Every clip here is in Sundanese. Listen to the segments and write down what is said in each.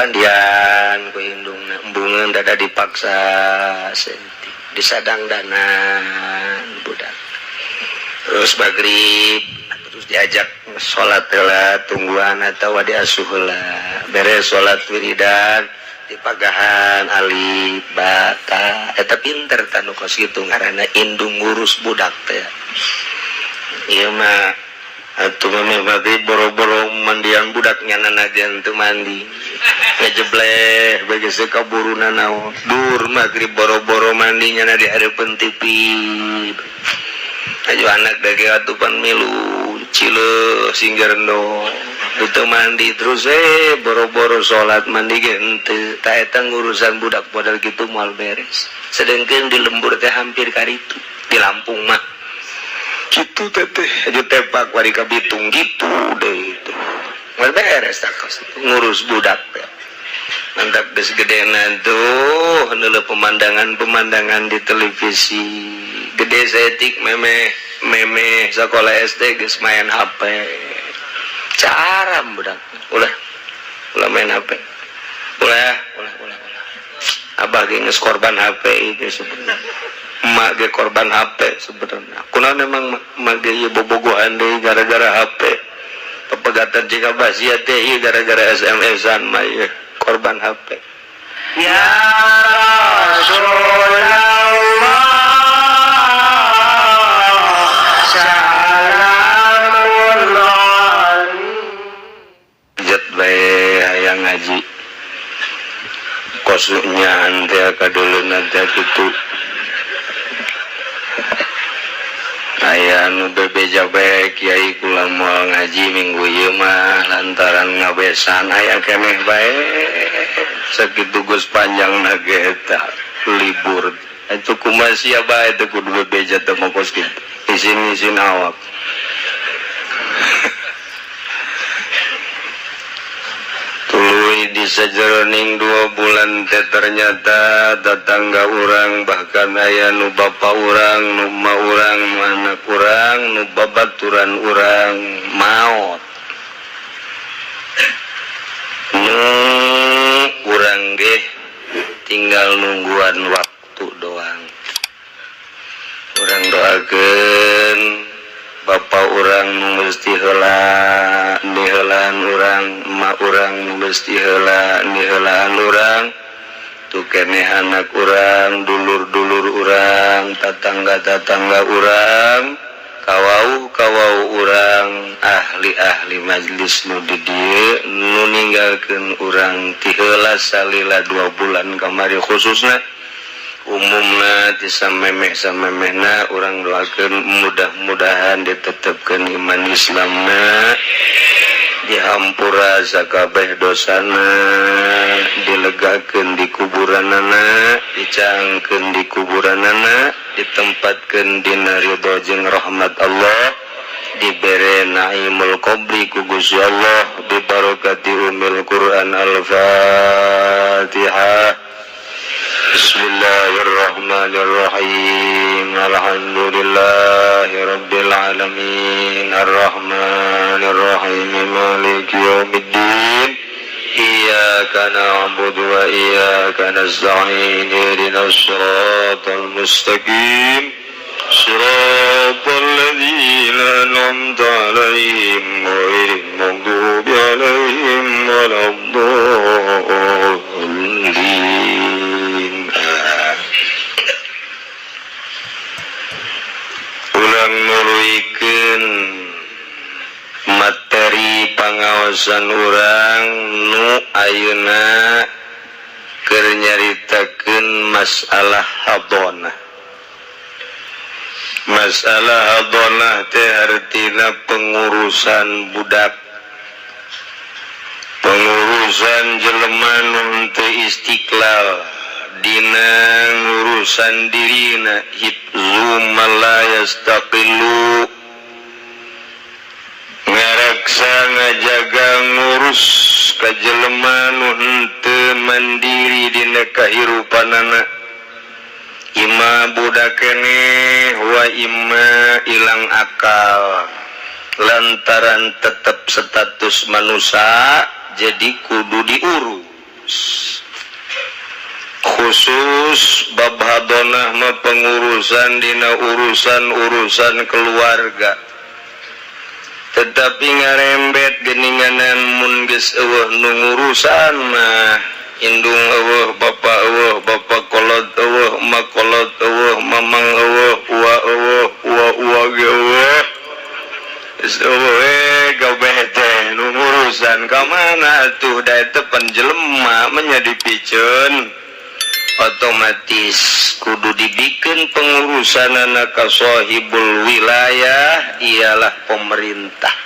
Dipandian ku indungna, embungeun dada dipaksa saeutik, disadangdanan budak. Terus magrib terus diajak salat heula, tungguan atawa diasuh heula. Beres salat, wiridan, dipagahan alif ba ta. Eta pinter tanu kos kitu, ngaranna indung ngurus budak teh. Ieu mah atuh mah maghrib boro-boro mandian budak, nyana najan teu mandi ngejebleh bagi sekaburuna naon. Dur maghrib boro-boro mandi, nyana di hareupeun TV. Ayo anak dage atupan milu cile singgerendo itu mandi terus, boro-boro salat, mandi ge henteu. Ta eta ngurusan budak model gitu moal beres, sedangkan di lembur teh hampir karitu. Di Lampung mah gitu teteh aja tepak wari ka Bitung gitu deh. Itu moal beres tak ngurus budak teh. Mantap, geus gedena tuh neuleuh pemandangan-pemandangan di televisi. Gede saeutik, memeh memeh sekolah SD geus main HP. Cara budak, ulah ulah main HP, ulah ulah ulah ulah. Abah ge geus korban HP itu sebenarnya, emak ge korban HP sebenarnya. Kunaon memang emak ge ieu bobogohan deui gara-gara HP, pepegatan jika basia teh ieu gara-gara SMS-an mah ieu korban HP. Ya Rasulullah, salamullah. Jet bae hayang ngaji kosnya teh kaduleuna teh kitu. Aya nu bebeja bae, "Kiai, kula moal ngaji minggu ieu mah lantaran ngabesan." Aya keneh bae sakitu geus panjang na ge eta libur. Itu kumaha sia bae teh kudu bebeja teh mah kos kitu, isin-isin awak. Tuluy di sajeroning 2 bulan teh ternyata tetangga urang, bahkan aya nu bapa urang, nu emak urang, nu anak urang, nu babaturan urang maot. Nu urang ge tinggal nungguan waktu doang. Urang doakeun bapak urang nu mesti heula diheulaan urang, emak urang nu mesti heula diheulaan urang, tuh keneh anak urang, dulur-dulur urang, tatangga-tatangga urang, kawauh kawauh urang, ahli-ahli majlis nu di dieu nu ninggalkeun urang ti heula salila 2 bulan kamari khususna, umumna ti samemeh samemehna. Urang doakeun mudah-mudahan ditetapkeun iman Islamna, dihampura sakabeh dosana, dilegakeun di kuburanana, dicangkeun di kuburanana, ditempatkeun dina ridho jeung rahmat Allah, dibere naimul qabri ku Gusti Allah, bibarakati umil Quran. Al-Fatihah. Bismillahirrahmanirrahim. Alhamdulillahi rabbil alamin, arrahmanirrahim, maliki yaumiddin. Iyyaka na'budu wa iyyaka nasta'in, ihdinas siratal mustaqim, siratal ladzina an'amta 'alaihim, ghairil maghdubi 'alaihim waladdallin. Ulang nuluykeun materi pangaosan urang nu ayeuna keur nyaritakeun masalah hadonah. Masalah hadonah teh artina pengurusan budak, pengurusan jelema nu teu istiqlal dina ngurusan dirina, hifzu man la yastaqillu, ngaraksa, ngajaga, ngurus ka jelema nu henteu mandiri dina kahirupanana, imma budak keneh wa imma ilang akal. Lantaran tetap status manusia, jadi kudu diurus. Khusus bab hadonah mah pengurusan dina urusan-urusan keluarga, tetapi ngarembet geninganan mun geus eueuh nu ngurusan mah. Indung eueuh, bapa eueuh, bapa kolot eueuh, emak kolot eueuh, mamang eueuh, uwa eueuh, uwa uwa ge eueuh. Geus eueuh we gabeh teh nu ngurusan ka mana atuh? Da eta pan jelema mah dipiceun, otomatis kudu dibikin pengurusan anak sahibul wilayah, ialah pemerintah.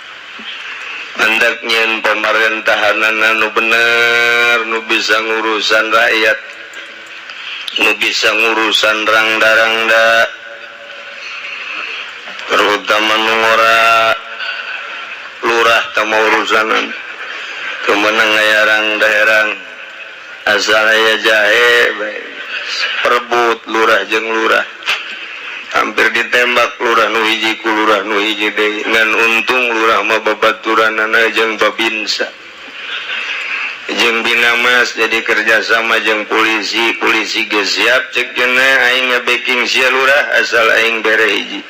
Hendaknya pemerintahan anu bener, nu bisa ngurusan rakyat, nu bisa ngurusan rangda-rangda, terutama nu ngora. Lurah tama urusanan kemenang aya daerah, asal aya jahe bae. Perebut lurah jeung lurah, hampir ditembak lurah nu hiji ku lurah nu hiji deui. Ngan untung lurah mah babaturanana jeung Babinsa jeung Binamas, jadi kerjasama jeung polisi. Polisi geus siap, cek cenah, aing nge-backing sia lurah asal aing bere hiji.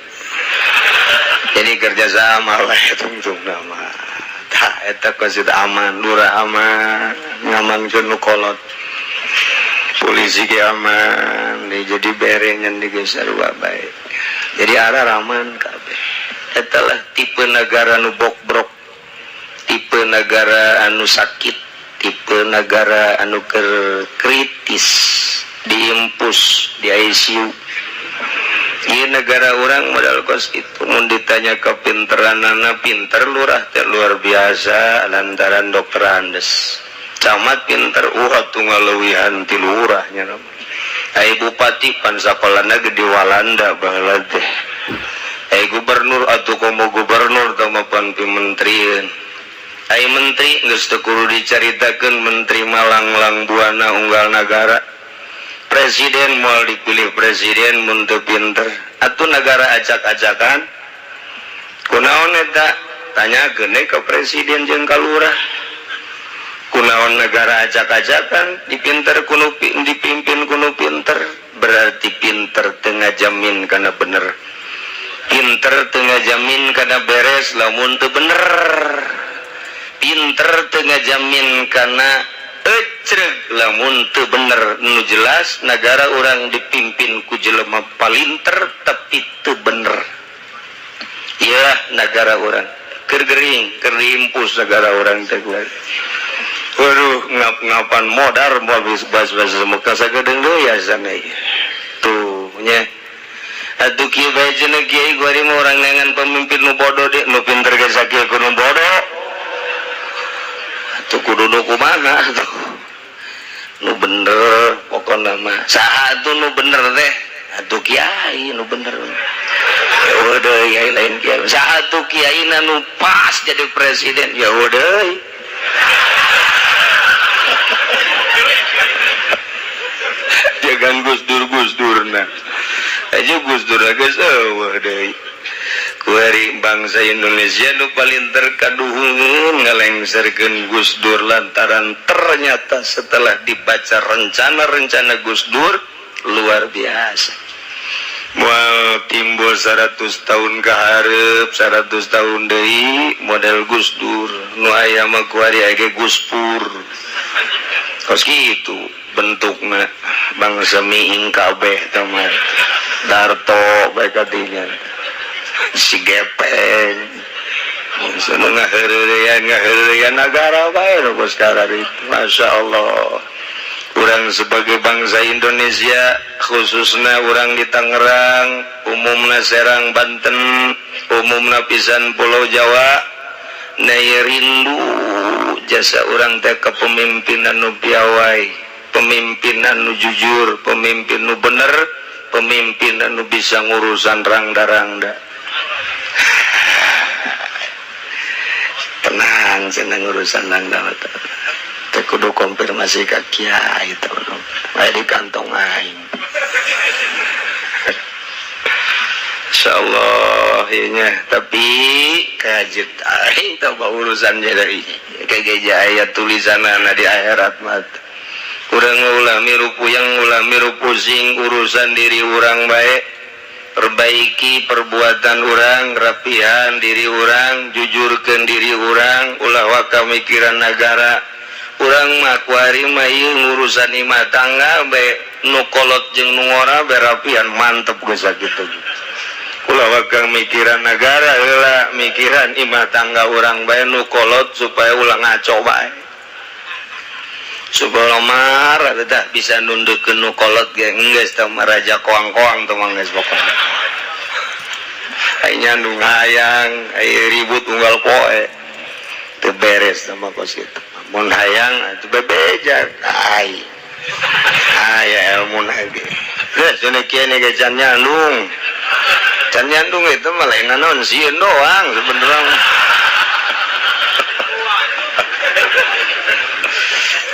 Jadi kerjasama lah tungtung nama. Tah, eta kosit aman, lurah aman, ngamankeun nu kolot, polisi ge aman. Jadi bere nyan di geus sarua bae, jadi arah aman kabeh. Eta lah tipe negara nu bokbrok, tipe negara anu sakit, tipe negara anu keur kritis, diimpus di ICU. Iya, negara orang modal kos itu. Mun ditanya kepinteran, pinter lurah teh luar biasa lantaran dokter Andes. Camat pinter, tuh ngaleuwihan ti lurahnya. Ai bupati pan sakolana gede Walanda baheula teh. Ai gubernur atuh komo gubernur tah mah pan pimenterieun. Ai menteri geus teu kudu dicaritakeun, menteri malanglang buana unggal nagara. Presiden moal dipilih presiden mun teu pinter. Atuh negara acak-acakan kunaon eta? Tanyakeun ke presiden jeung ka lurah. Kunaon negara acak-acakan? Dipinter kuno, dipimpin kuno pinter. Berarti pinter teu ngajamin kana bener, pinter teu ngajamin kana beres lamun teu bener, pinter teu ngajamin kana ecreg lamun teu bener. Nu jelas negara orang dipimpin ku jelema palinter tapi teu bener ya. Negara orang keur gering, keur diimpus negara orang teh. Waduh, ngap-ngapan modar mau habis bas-bas muka sagedeung deui ya sana tuh nya. Atuh kieu bae cenah kiai gua mah, urang neangan pemimpin nu bodoh deh. Nu pinter ge sakieu kudu bodoh. Atuh kudu nu kumaha atuh nu bener? Pokona mah saha atuh nu bener teh? Atuh kiai nu bener. Ya udah, kiai lain kiai. Saha tuh kiai nu pas jadi presiden? Ya udah, jangan Gus Dur. Gus Dur, nah aja Gus Dur geus eueuh deui. Kuari bangsa Indonesia nu paling terkaduhungun ngalengserkeun Gus Dur lantaran ternyata setelah dibaca rencana-rencana Gus Dur luar biasa. Moal timbul 100 tahun ke hareup, 100 tahun deui model Gus Dur. Nu aya mah kuari aya Gus Pur, kos kitu bentukna. Bangsa miing kabeh teman. Darto bae kadinya, si gepeng ngaheureyan ngaheureyan negara bae nu sekarang itu. Masya Allah, urang sebagai bangsa Indonesia, khususnya orang di Tangerang, umumna Serang, Banten, umumna pisan Pulau Jawa, nay rindu jasa orang teh kepemimpinan nu piawai, pemimpinan nu jujur, pemimpin nu bener, pemimpin nu bisa ngurusan rangda-rangda. Tenang cenah ngurusan rangda teh kudu konfirmasi ka kiai teh aya di kantong aing. Insyaallah ieu. Tapi kajet aing teh urusannya dari kayak aya tulisanana di akhirat mah. Urang ulah milu puyeng, ulah milu pusing, urusan diri urang bae. Perbaiki perbuatan urang, rapihan diri urang, jujurkeun diri urang, ulah waka mikiran nagara. Urang mah kuari mah ieu ngurusan imah tangga bae, nu kolot jeung nu ngora bae rapihan mantep geus sakitu. Ulah waka mikiran nagara heula, mikiran imah tangga urang bae, nu kolot supaya ulah ngaco bae. Supaya marah tah bisa nundukkeun nu kolot ge geus tah mah raja koang-koang teh mah geus pokona. Ai nyandung hayang, ai ribut unggal poe. Teu beres tah mah kos kitu. Mun hayang atuh bebeja ai. Aya ilmu ge. Geus cenah kieu ge can nyandung. Can nyandung itu mah lain naon sieun doang sebenarnya.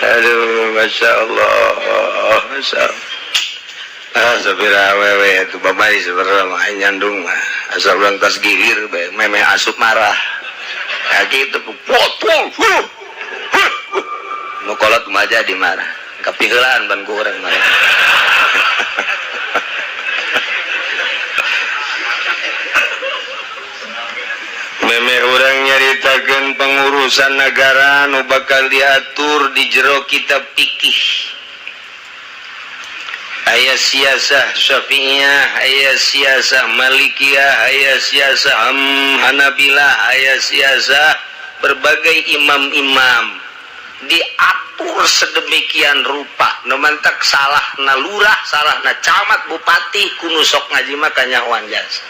Aduh, masya Allah, masya Allah. Ah, sapira awewe itu babay sebenarnya mah nyandung mah. Asal urang tas gilir bae, memeh asup marah. Ya gitu, potol. Nu kolot mah jadi marah. Kapiheulaan ban ku urang marah. Memeh urang nyaritakeun pengurusan negara nu bakal diatur di jero kitab fikih. Aya siasah Syafi'iyah, aya siasah Malikiyah, aya siasah Hanabilah, aya siasah berbagai imam-imam diatur sedemikian rupa. Nu mantak salahna lurah, salahna camat, bupati kudu sok ngaji mah kanyahoan jasa.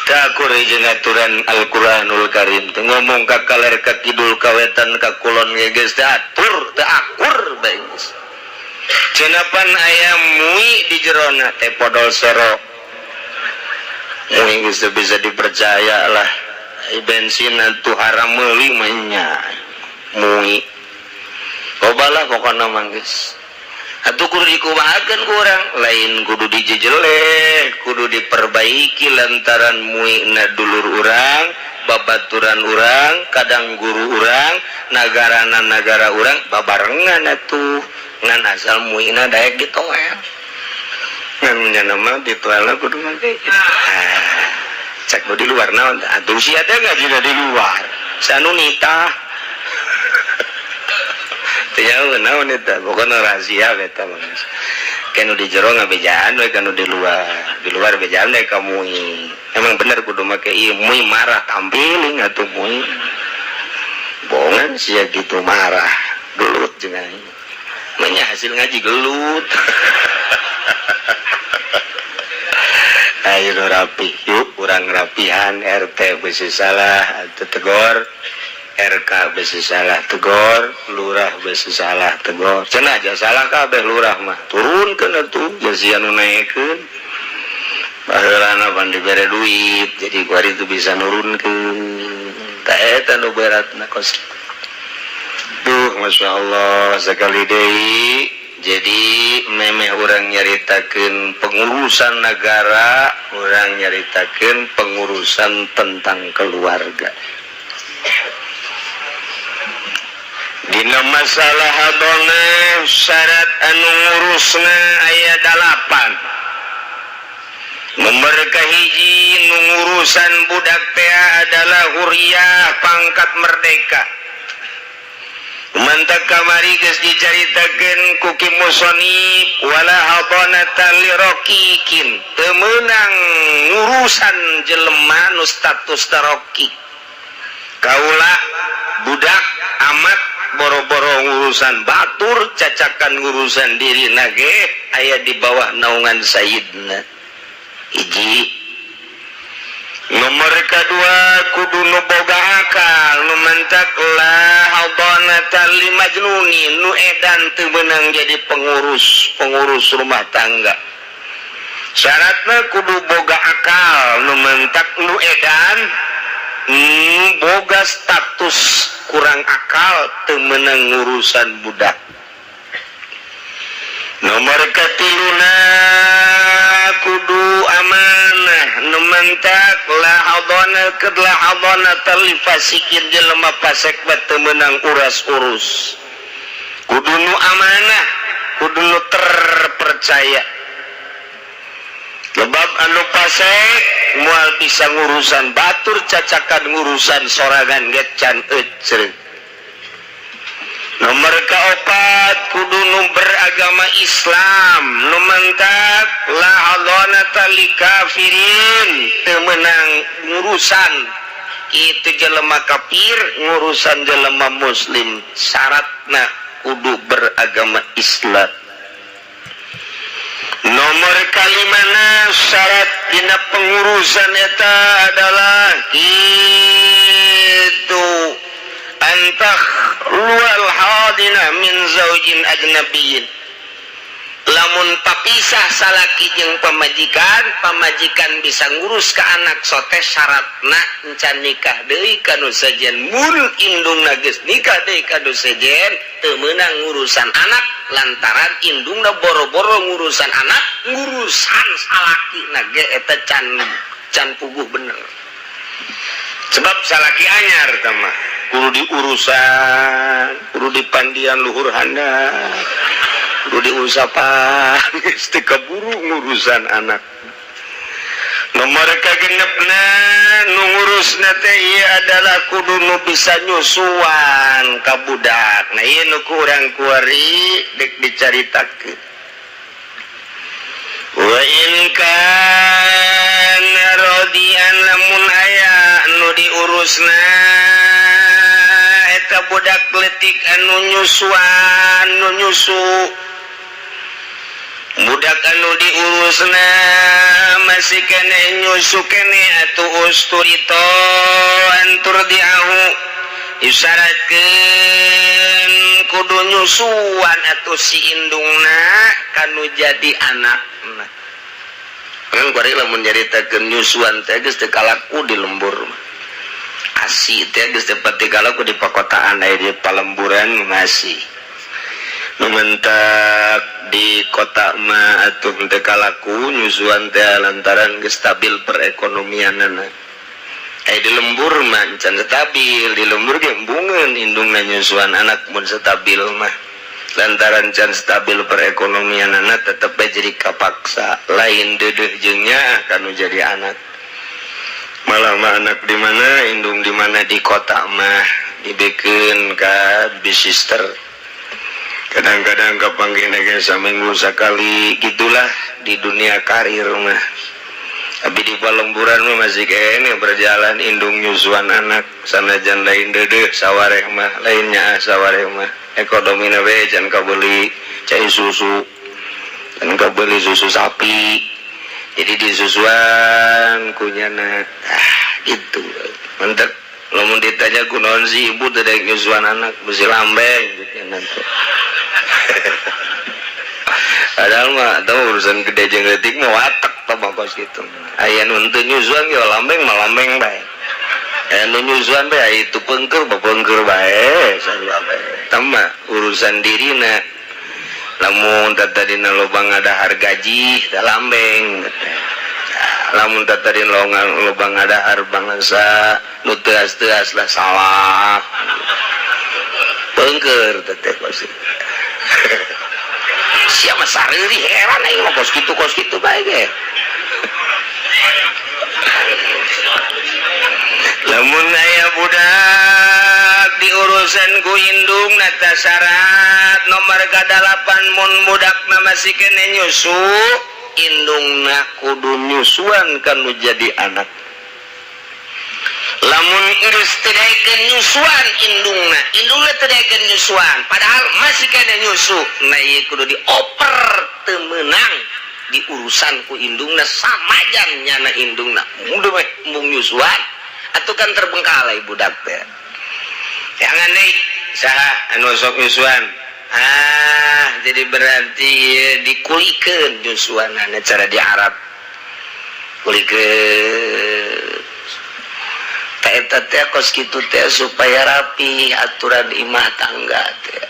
Takur jeung aturan Al-Qur'anul Karim teu ngomong ka kaler ka kidul ka wetan ka kulon ge geus diatur teu akur bae geus. Cenapan aya mui di jerona teh podol sero. Mui geus teu bisa dipercaya lah. Ai bensin atuh haram meuli mah nya. Mui. Loba lah pokona mah geus. Atuh kudu dikumahakeun ku urang, lain kudu dijejeleh, kudu diperbaiki lantaran muina dulur urang, babaturan urang, kadang guru urang, nagarana nagara urang babarengan atuh. Ngan asal muina daek ditoel. Ngan nya mah ditoelna kudu make. Cek nu di luar naon atuh sia teh ngaji di luar. Sanu nitah. Teu naon eta pokona rahasia eta mah. Kanu di jero ngabejaan we kanu di luar. Di luar bejaan we ka mui. Emang bener kudu make ieu mui marah tampiling atuh mui. Bohongan sia gitu marah. Gelut jeung aing. Manya hasil ngaji gelut. Ayo rapi yuk urang rapihan RT besi salah atuh tegor. RK besi salah tegor, lurah besi salah tegor. Cenah aja salah kabeh lurah mah. Turunkeun atuh jasian nu naekeun. Baheulana pan dibere duit, jadi kuari itu bisa nurunkeun. Tah eta nu beratna kos. Duh, Masya Allah sekali deui. Jadi memeh urang nyaritakeun pengurusan negara, urang nyaritakeun pengurusan tentang keluarga. Dina masalah hadona syarat anu ngurusna aya 8. Nomor kahiji nu ngurusan budak teh adalah huriyah pangkat merdeka. Mantak kamari geus dicaritakeun ku Ki Musonib wala hadonata lirokikin teu meunang ngurusan jelema nu status taroki. Kaula budak amat boro-boro ngurusan batur cacakan ngurusan diri nage aya di bawah naungan sayidna. Hiji. Nomor kedua kudu nu boga akal nu mentak la hadonata li majnuni nu edan teu meunang jadi pengurus rumah tangga. Syaratna kudu boga akal nu mentak nu edan boga status kurang akal teu meunang ngurusan budak. Nomor katiluna kudu amanah nu mentak la hadana kedla hadana talifasikin jelema pasek teu meunang uras-urus. Kudu nu amanah Kudu nu terpercaya, sebab anu pasek moal bisa ngurusan batur, cacakan ngurusan sorangan ge can ecreng. Nomor keopat, kudu nu beragama Islam. Nu mantak la hadhanata li kafirin, teu meunang ngurusan itu jelema kafir ngurusan jelema muslim. Syaratna kudu beragama Islam. Nomor kalimana, syarat dina pengurusan eta adalah itu an takhluwal hadina min zaujin ajnabiyyin. Lamun papisah salaki jeung pamajikan, pamajikan bisa ngurus ke anak sote, syaratna encan nikah deui ka nu sejen. Mun indungna geus nikah deui ka nu sejen, teu meunang ngurusan anak, lantaran indungna boro-boro ngurusan anak, ngurusan salaki na ge eta can can puguh bener, sebab salaki anyar tah mah kudu diurusan, kudu dipandian luhur handap, kudu diusapan, geus teu kaburu ngurusan anak. Nomor kagenepna, nu ngurusna teh ieu adalah kudu nu bisa nyusuan ka budak. Nah, ieu nu ku urang kuari dek dicaritakeun. Wa in kana radian, lamun aya anu diurusna eta budak letik anu nyusuan, nu nyusu, budak anu diurusna masih kene nyusu kene, atuh usturito an turdiahu, disyaratkeun kudu nyusuan atuh si indungna kanu jadi anakna. Kan kuari lamun nyaritakeun nyusuan teh geus teu kalaku di lembur mah. Asi teh geus teu pati kalaku di pakotaan, aya di palemburan masih. Nu mentak di kota mah atuh teu kalaku nyusuan teh, lantaran geus stabil perekonomianana. Aya di lembur mah can stabil, di lembur ge embungeun indungna nyusuan anak mun stabil mah. Lantaran can stabil perekonomianana, tetep bae jadi kapaksa lain deudeuh jeung nyaah kanu jadi anak. Malah mah anak di mana, indung di mana. Di kota mah dibekeun ka babysitter, kadang-kadang kapanggih ge saminggu sakali, gitulah di dunia karir mah. Tapi di palemburan mah masih kene berjalan indung nyusuan anak, sanajan lain deudeuh sawareh mah, lain nyaah sawareh mah. Ekonomi we can kabeli cai susu, can kabeli susu sapi, jadi disusuan ku nyana. Ah, gitu. Mantap. Lamun ditanya, "Kunaon sih ibu teu daek nyusuan anak?" "Bisi lambeng," gitu nanti. Padahal mah tahu urusan gede jeung leutik mah watek tah mah kos kitu. Aya nu teu nyusuan ge lambeng mah lambeng bae. Aya nu nyusuan bae, itu pengker mah pengker bae, sarua bae. Tah mah urusan dirina. Lamun tadina loba ngadahar gaji teh lambeng. Lamun tadi loba ngadahar bangsa nu teas-teas lah, salah. Pengker teh kos. Siapa sariri heran aing mah kos kitu bae ge. Lamun aya budak diurusan ku indung nata, syarat nomor kadalapan, mun budak masih kene nyusu, indungna kudu nyusuan kanu jadi anak. Lamun geus teu daekeun nyusuan indungna, indungna teu daekeun nyusuan padahal masih kene nyusu, nah ieu kudu dioper, teu meunang diurusan ku indungna samajan nyana indungna udah meh embung nyusuan atuh, kan terbengkalai budak teh. Jangan deui saha anu sok nyusuan. Ah, jadi berarti dikulikeun nyusuanana, cara di Arab kulikeun. Eta teh kos kitu teh supaya rapi aturan imah tangga teh,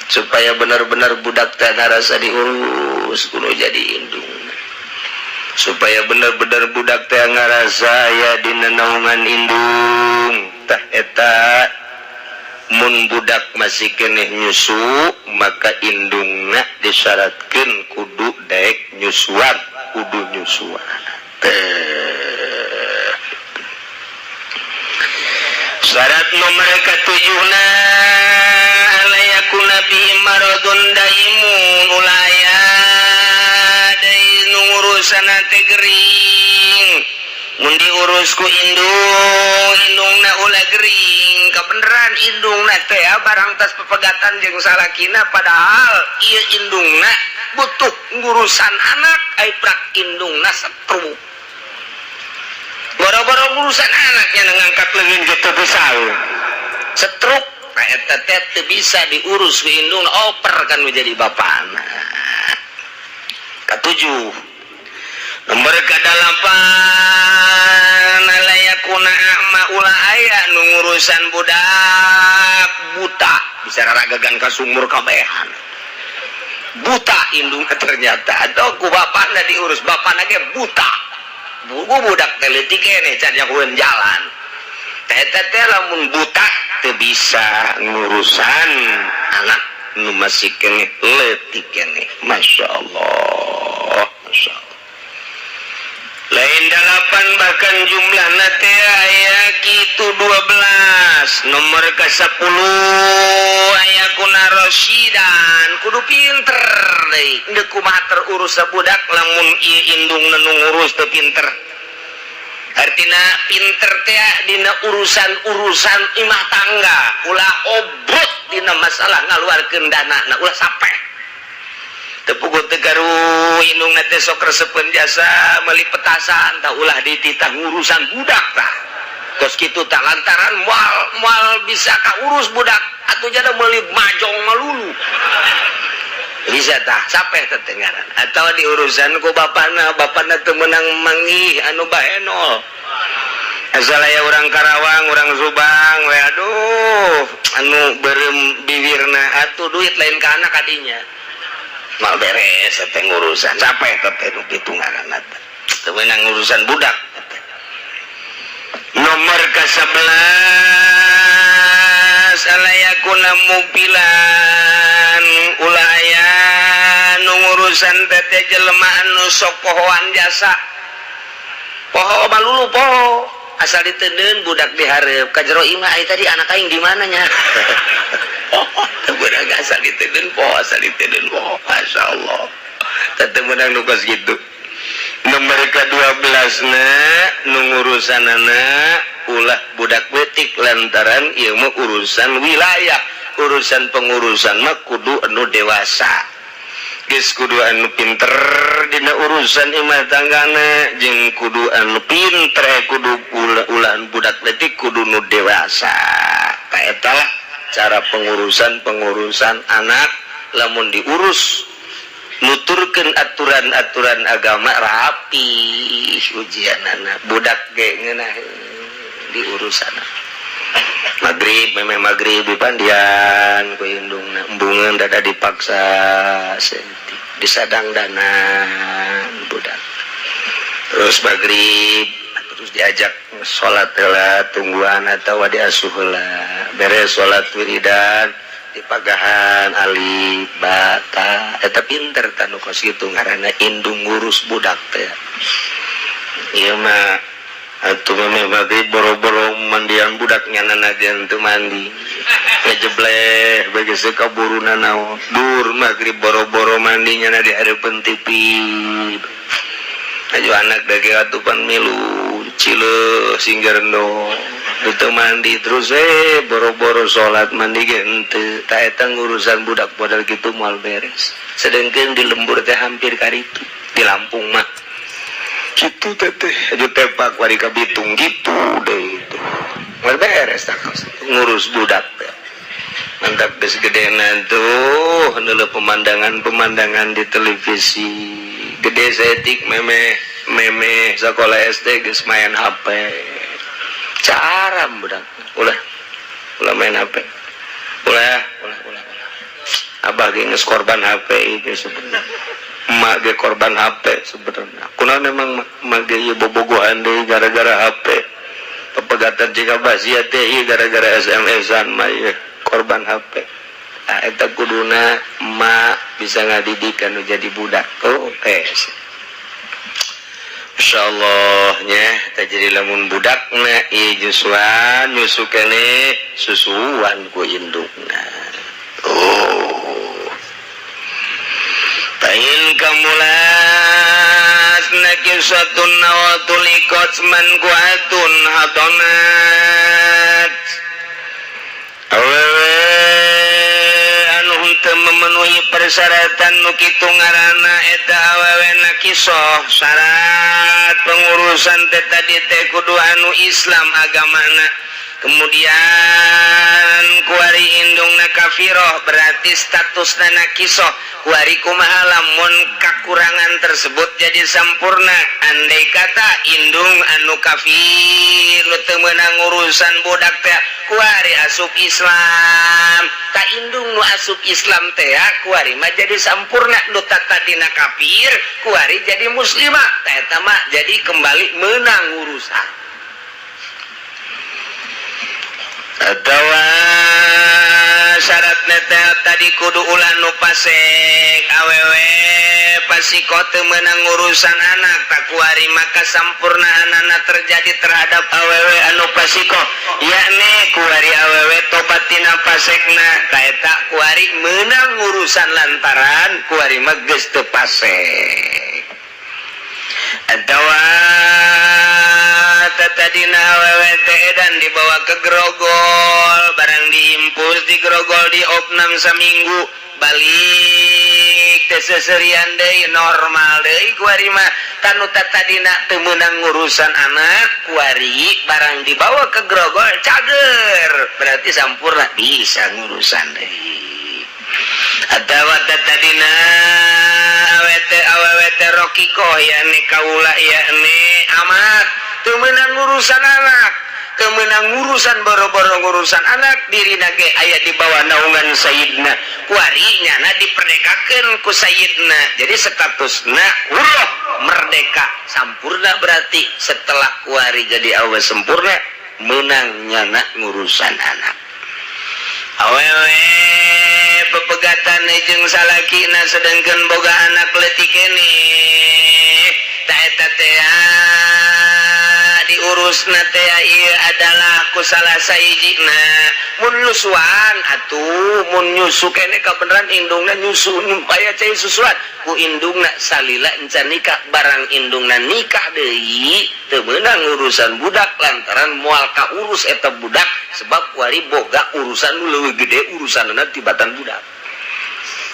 supaya benar-benar budak teh ngarasa diurus kudu jadi indung, supaya benar-benar budak teh ngarasa ya dina naungan indung. Tah, eta Mun budak masih keneh nyusu, maka indungna disyaratkeun kudu daek nyusuan, kudu nyusuan teh. Syarat nomor ketujuhna, alla yakuna bihi maradun daimun, ulah aya deui nu ngurusan teh gering. Mun diurus ku indung, indungna ulah gering. Kebenaran indungna teh barang tas pepegatan jeung salakina, padahal ieu indungna butuh ngurusan anak, ai prak indungna stroke, boro-boro ngurusan anaknya, ngangkat leungeun gitu bisa stroke. Nah, eta teh teu bisa diurus ku indung, oper kan menjadi bapana. Ketujuh, nomor kedelapan, alla yakuna a'ma, ulah aya nu ngurusan budak buta, bisa raragagan ka sumur kabehan. Buta indung ternyata, atau ku bapana diurus, bapana ge buta. Buku budak teh leutik keneh, can nyakueun jalan. Teh teh lamun buta teu bisa ngurusan anak nu masih keneh leutik keneh. Masya Allah, Masya Allah. Lain delapan, bahkan jumlah teh aya kitu 12. Nomor ke 10, aya kuna rosyidan, kudu pinter deui. Deuk kumaha terurus budak lamun ieu indung nu ngurus teu pinter? Artina pinter teh dina urusan-urusan imah tangga, ulah obrot dina masalah ngaluarkeun dana, nah, ulah sapeh. Teu puguh teu garu indungna teh sok resepeun jasa meuli petasan, tah ulah dititah ngurusan budak tah. Kos kitu tah, lantaran moal moal bisa kaurus budak atuh jada meuli majong malulu bisa tah, sapeh teh ngaran. Atau diurusan ku bapana, bapana teu meunang manggih anu bahenol, asal aya orang Karawang, orang Subang we, aduh, anu beureum bibirna atuh duit lain ka anak kadinya, mal beres teh ngurusan. Capek teh nu kitu ngaranna teh, teu meunang ngurusan budak. Nomor ke-11, alla yakuna mughfilan, ulah aya nu ngurusan teh jelema anu sok pohoan jasa, poho malulu poho, asal diteundeun budak dihareup ka jero imah, "Ai tadi anak aing di mana nya?" Budak asal diteundeun poho, asal diteundeun poho. Masya Allah, teu meunang nu kos kitu. Nomor ke-12 na, nu ngurusanana ulah budak leutik, lantaran ieu mah urusan wilayah, urusan pengurusan mah kudu anu dewasa geus, kudu anu pinter dina urusan imah tanggana, jeung kudu anu pinter, kudu ulah budak leutik, kudu nu dewasa. Tah, eta lah cara pengurusan pengurusan anak. Lamun diurus nuturkeun aturan-aturan agama, rapi ujian anak budak ge ngeunah diurus anak. Maghrib, memeh maghrib dipandian ku indungna, embungeun dada dipaksa saeutik, disadang danan budak. Terus maghrib terus diajak sholat heula, tungguan atau diasuh heula. Beres sholat, wiridan, dipagahan alif ba ta. Eta pinter tanu kos kitu ngaranna indung ngurus budak teh. Ieu mah atuh memeh maghrib boro-boro mandian budak, nyana teu mandi, ngejebleh bagi kaburu naon. Dur maghrib boro-boro mandi, nyana di hareupeun TV. Aju anak dage atupan milu cileuh singgerno itu mandi terus, boro-boro salat, mandi ge henteu. Ta, eta ngurusan budak model kitu moal beres. Sedangkan di lembur teh hampir karitu, di Lampung mah kitu teh, aju tepak wari ka Bitung gitu deh itu moal beres tak ngurus budak teh. Mantap geus gedena tuh neuleuh pemandangan-pemandangan di televisi. Gede saeutik, meme meme sekolah SD geus main HP. Cara budak, "Ulah, ulah main HP, ulah, ulah, ulah, ulah." Abah ge geus korban HP itu sebenarnya, emak ge korban HP sebenarnya. Kunaon memang emak ge ieu bobogohan deui gara-gara HP, pepegatan jika basia teh ieu gara-gara SMS-an mah ieu. Korban HP. Nah, eta kuduna emak bisa ngadidik anu jadi budak. Oh, insyaallah nya teh. Jadi lamun budakna ieu nyusuan, nyusu keneh, susuan ku indukna. Oh, Fa in kamulat nakisatun aw tuliqat mankuhatun hadonat. Awewe anu henteu memenuhi persyaratan nu kitu ngaranna eta awewe nakisoh. Syarat pengurusan teh tadi teh kudu anu Islam agamana, kemudian kuari indungna kafiroh, berarti statusna nakisoh. Kuari kumaha lamun kakurangan tersebut jadi sampurna? Andai kata indung anu kafir nu teu meunang urusan budak teh kuari asup Islam, tak indung nu asup Islam teh kuari mah jadi sampurna. Nu tadina kafir kuari jadi muslimah, tah eta mah jadi kembali menang urusan. Atau syarat teh tadi kudu ulah nu pasek. Awewe pasiko teu meunang urusan anak, tak kuari maka sampurna anak terjadi terhadap awewe anu pasiko, yakni kuari awewe tobat tina pasekna. Tah eta kuari menang urusan lantaran kuari mah geus teu pasek. Atawa tadina awewe teh dan dibawa ke grogol, barang diimpus di grogol, di opnam saminggu, balik teh seserian deui, normal deui kuari mah. Tanu tadina teu meunang urusan anak, kuari barang dibawa ke grogol cager, berarti sampurna bisa ngurusan deui. Atawa tadina awete awewe teh rokikoh, yakni kaula, yakni amat, teu meunang urusan anak, teu meunang urusan, boro-boro ngurusan anak, dirina ge aya di bawah naungan sayyidna. Kuari nyana diperdekakeun ku sayyidna, jadi statusna hurrah, merdeka sampurna. Berarti setelah kuari jadi awe sempurna, menang nyana ngurusan anak. Awewe pepegatan jeung salakina sedangkan boga anak leutik keneh, tah eta teh diurusna teh ieu adalah ku salah sahijina. Mun nyusuan atuh, mun nyusu keneh kabeneran indungna nyusu, aya cai susuan ku indungna salila encan nikah. Barang indungna nikah deui, teu meunang urusan budak lantaran moal kaurus eta budak, sebab kuari boga urusan nu leuwih gede urusanna tibatan budak,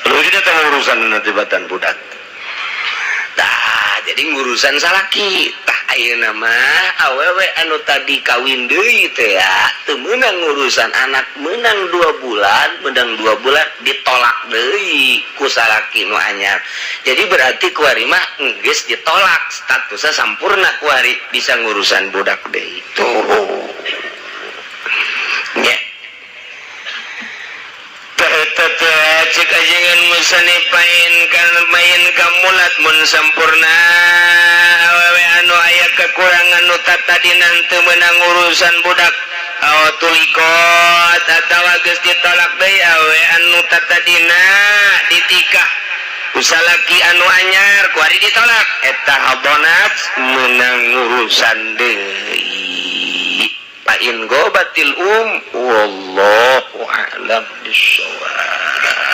leuwih gede teh urusanna tibatan budak. Tah, jadi ngurusan salaki. Tah, ayeuna mah awewe anu tadi kawin deui teh ya teu meunang ngurusan anak, meunang 2 bulan, meunang 2 bulan ditolak deui ku salaki nu anyar. Jadi berarti kuari mah geus ditolak, statusnya sampurna, kuari bisa ngurusan budak deui tuh nya. Cek ajengan musannif, fa in kan fa in kamulat, mun sampurna awewe anu aya kekurangan nu tadina teu meunang urusan budak, aw tuliqat, atawa geus ditolak deui awewe anu tadina ditikah ku salaki anu anyar, kuari ditolak eta, hadonat, menang urusan deui. Fa in gobatil um. Wallahu a'lam bissawab.